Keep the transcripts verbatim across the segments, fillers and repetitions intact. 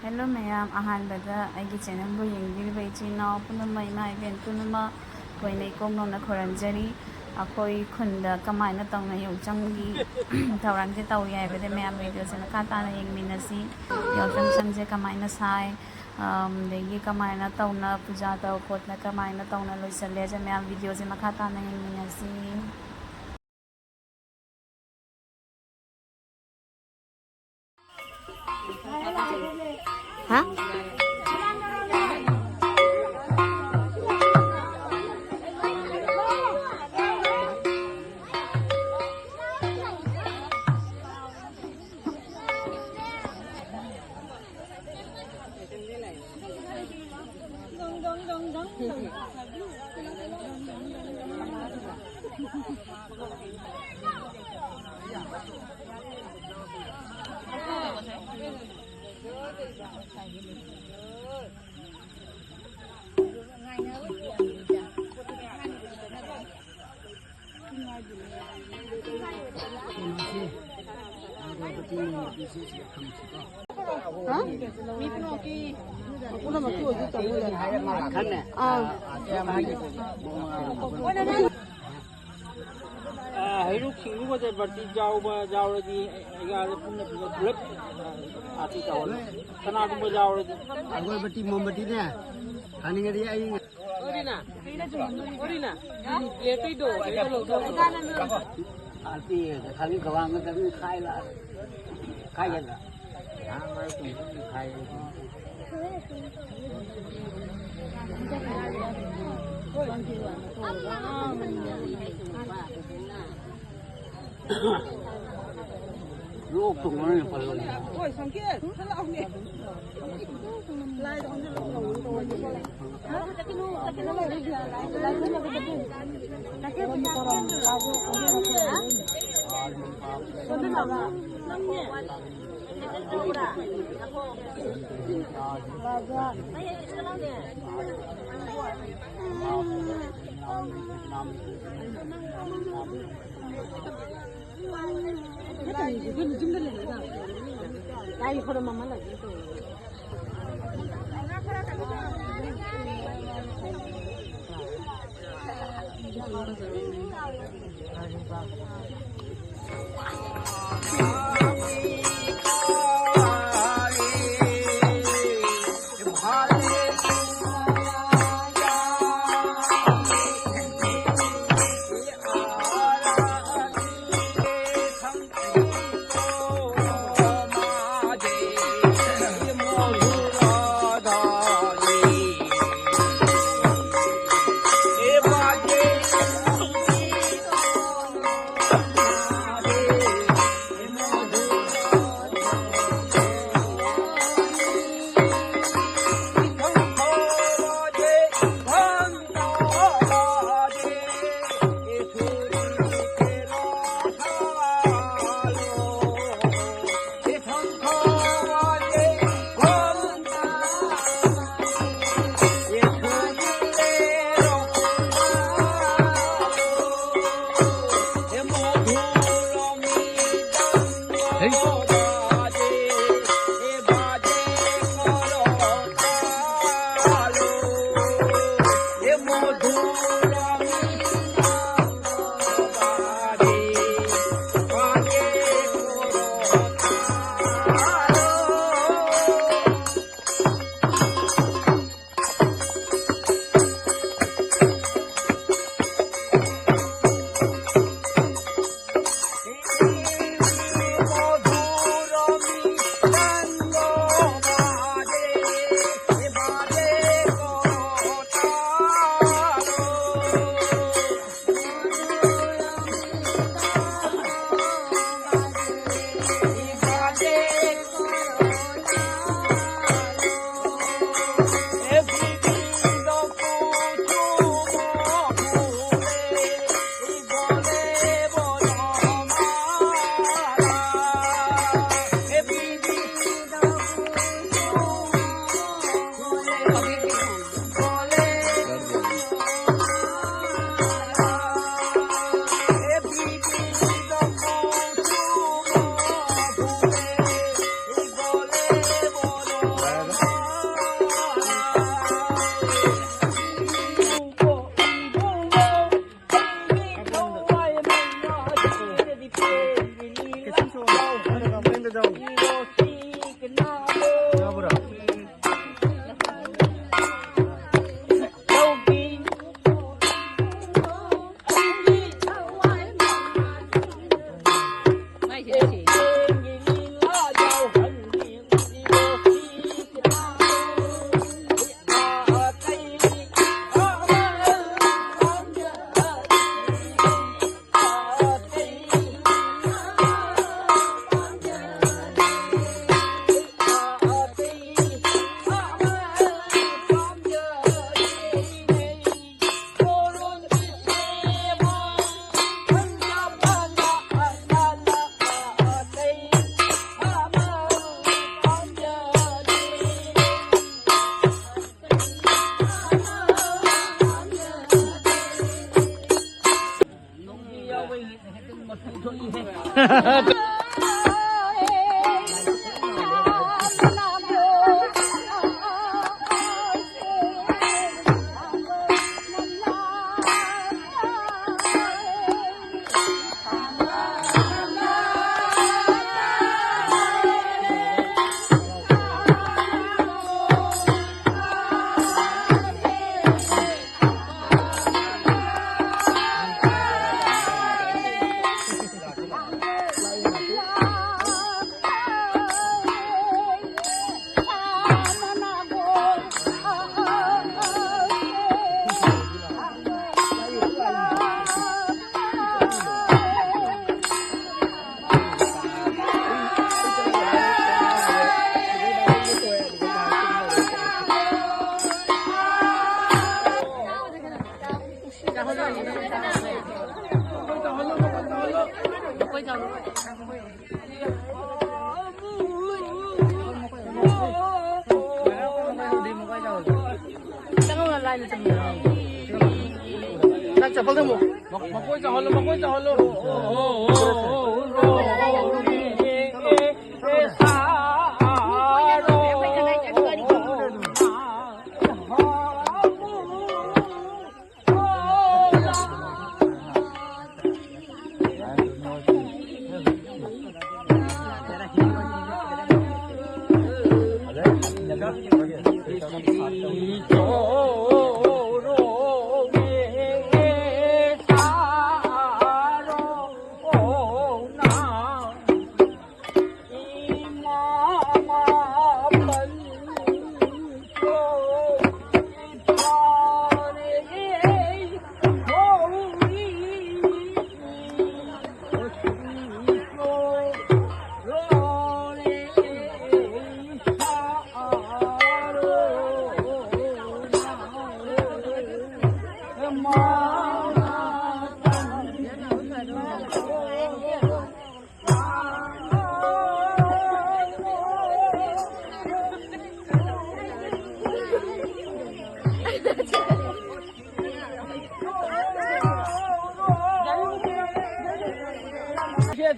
Hello ꯃꯌꯥꯝ, ꯑꯍꯥꯟꯕꯗ ꯑꯩꯒꯤ ꯆꯦꯅꯦꯜꯕꯨ ꯌꯦꯡꯕꯤꯔꯤꯕ ꯏꯆꯤꯟ ꯏꯅꯥꯎ ꯄꯨꯝꯅꯃꯛ, ꯏꯃꯥ ꯏꯕꯦꯟ ꯄꯨꯝꯅꯃꯛ ꯂꯣꯏꯅ ꯏꯀꯣꯝ ꯅꯣꯝꯅ ꯈꯨꯔꯨꯝꯖꯔꯤ꯫ ꯑꯩꯈꯣꯏ ꯈꯨꯟꯗ ꯀꯃꯥꯏꯅ ꯇꯧꯅ ꯌꯥꯎꯁꯪꯒꯤ ꯊꯧꯔꯥꯡꯁꯦ ꯇꯧꯏ ꯍꯥꯏꯕꯗ ꯃꯌꯥꯝ ꯚꯤꯗꯤꯑꯣꯁꯦ ꯃꯈꯥ ꯇꯥꯅ ꯌꯦꯡꯃꯤꯟꯅꯁꯤ꯫ ꯌꯥꯎꯁꯪ ꯁꯪꯁꯦ ꯀꯃꯥꯏꯅ ꯁꯥꯏ, ꯑꯝ, ꯑꯗꯒꯤ ꯀꯃꯥꯏꯅ ꯇꯧꯅ ꯄꯨꯖꯥ ꯇꯧ ꯈꯣꯠꯅ ꯀꯃꯥꯏꯅ ꯇꯧꯅ ꯂꯣꯏꯁꯤꯜꯂꯦ ꯍꯥꯏꯁꯦ ꯃꯌꯥꯝ ꯚꯤꯗꯤꯑꯣꯁꯦ ꯃꯈꯥ ꯇꯥꯅ ꯌꯦꯡꯃꯤꯟꯅꯁꯤ꯫ ꯍꯥ? ꯍꯥ? ꯄꯨꯝꯅꯃꯛꯀꯤ ꯑꯣꯏꯗꯣꯏ ꯇꯧꯕ ꯌꯥꯏ꯫ ꯑꯥ꯫ ꯑ, ꯍꯩꯔꯨꯛ ꯁꯤꯡꯖꯨꯒꯁꯦ ꯕꯥꯔꯇꯤ ꯌꯥꯎꯕ ꯌꯥꯎꯔꯗꯤ ꯑꯩꯒꯥꯗ ꯄꯨꯟꯅ ꯄꯨꯂꯞ, ꯄꯨꯂꯞ, ꯑ, ꯑꯥꯔꯇꯤ ꯇꯧꯍꯜꯂꯣ꯫ ꯀꯅꯥꯒꯨꯝꯕ ꯌꯥꯎꯔꯗꯤ꯫ ꯑꯒꯣꯏꯕꯇꯤ ꯃꯣꯝꯕꯇꯤꯅꯦ ꯊꯥꯅꯤꯡꯉꯗꯤ ꯑꯩ ꯑꯣꯔꯤꯅ, ꯑꯣꯔꯤꯅ, ꯄ꯭ꯂꯦꯠꯇꯩꯗꯣ ꯀꯩꯅꯣ ꯂꯧꯊꯣꯛꯑꯣ꯫ ꯑꯥꯔꯇꯤ ꯈꯥꯂꯤ ꯒꯋꯥꯡꯒ ꯆꯠꯃꯤꯟ ꯈꯥꯏ ꯂꯥꯛꯑꯦ꯫ ꯈꯥꯏꯒꯗ꯭ꯔꯥ? ꯂꯣꯛ ꯊꯨꯡꯕꯅ ꯐꯔꯕꯅꯦ꯫ ꯍꯣꯏ, ꯁꯪꯀꯦꯠ, ꯈꯔ ꯂꯥꯎꯅꯦ꯫ ꯂꯥꯏꯗ ꯑꯣꯟꯁꯤꯜꯂꯣ꯫ ꯂꯥꯏ ꯈꯨꯔꯨꯝ ꯑꯃ ꯂꯩꯒꯦ ꯇꯧꯕ꯫ ꯅꯪ ꯆꯄꯜ ꯊꯝꯃꯣ꯫ ꯃꯈꯣꯏ ꯆꯥꯍꯜꯂꯣ, ꯃꯈꯣꯏ ꯆꯥꯍꯜꯂꯣ꯫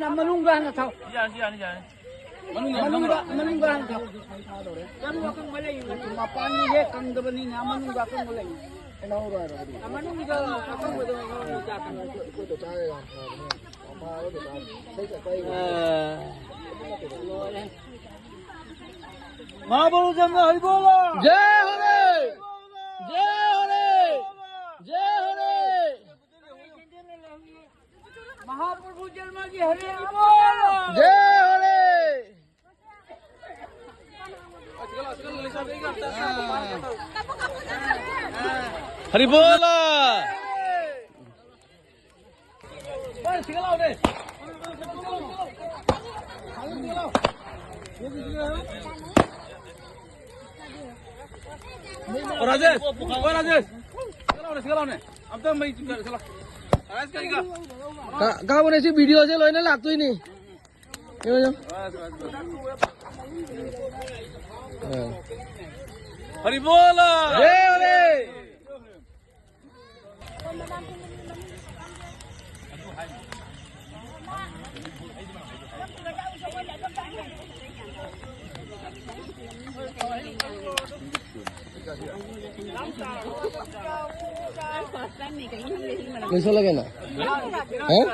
ꯃꯅꯨꯡꯗ ꯍꯥꯟꯅ ꯊꯥꯎ꯫ ꯌꯥꯅꯤ, ꯌꯥꯅꯤ, ꯌꯥꯅꯤ꯫ ꯃꯅꯨꯡꯗ, ꯃꯅꯨꯡꯗ ꯍꯥꯟꯅ ꯊꯥꯎ꯫ ꯆꯔꯨ ꯑꯀꯪꯕ ꯂꯩ꯫ ꯃꯄꯥꯟꯒꯤ ꯍꯦꯛ ꯀꯪꯗꯕꯅꯤꯅ ꯃꯅꯨꯡꯗ ꯑꯀꯪꯕ ꯂꯩ꯫ ꯃꯅꯨꯡꯗ ꯑꯀꯪꯕꯗꯣ ꯉꯧꯔ ꯆꯥꯛꯀꯅꯤ꯫ ꯑ, ꯂꯣꯏꯔꯦ꯫ महाप्रभु जन्म हरि बोलो। जय हो रे। जय हो रे। जय हो रे। महाप्रभु जन्म की हरि बोलो। जय हो रे। हरि बोलो। ओ राजेश, ओ राजेश, सिंगल आउने, सिंगल आउने। अब तो मैं, चला। राजेश, कहीं का? ꯀꯥ-, ꯀꯥꯕꯅꯦ ꯁꯤ ꯚꯤꯗꯤꯑꯣꯁꯦ ꯂꯣꯏꯅ ꯂꯥꯛꯇꯣꯏꯅꯤ꯫ ꯌꯦꯡꯉꯣ, ꯌꯦꯡꯉꯣ꯫ बस, बस, बस। ꯑꯥ꯫ हरि बोल। जय हो रे। कैसा लगे ना? हैं?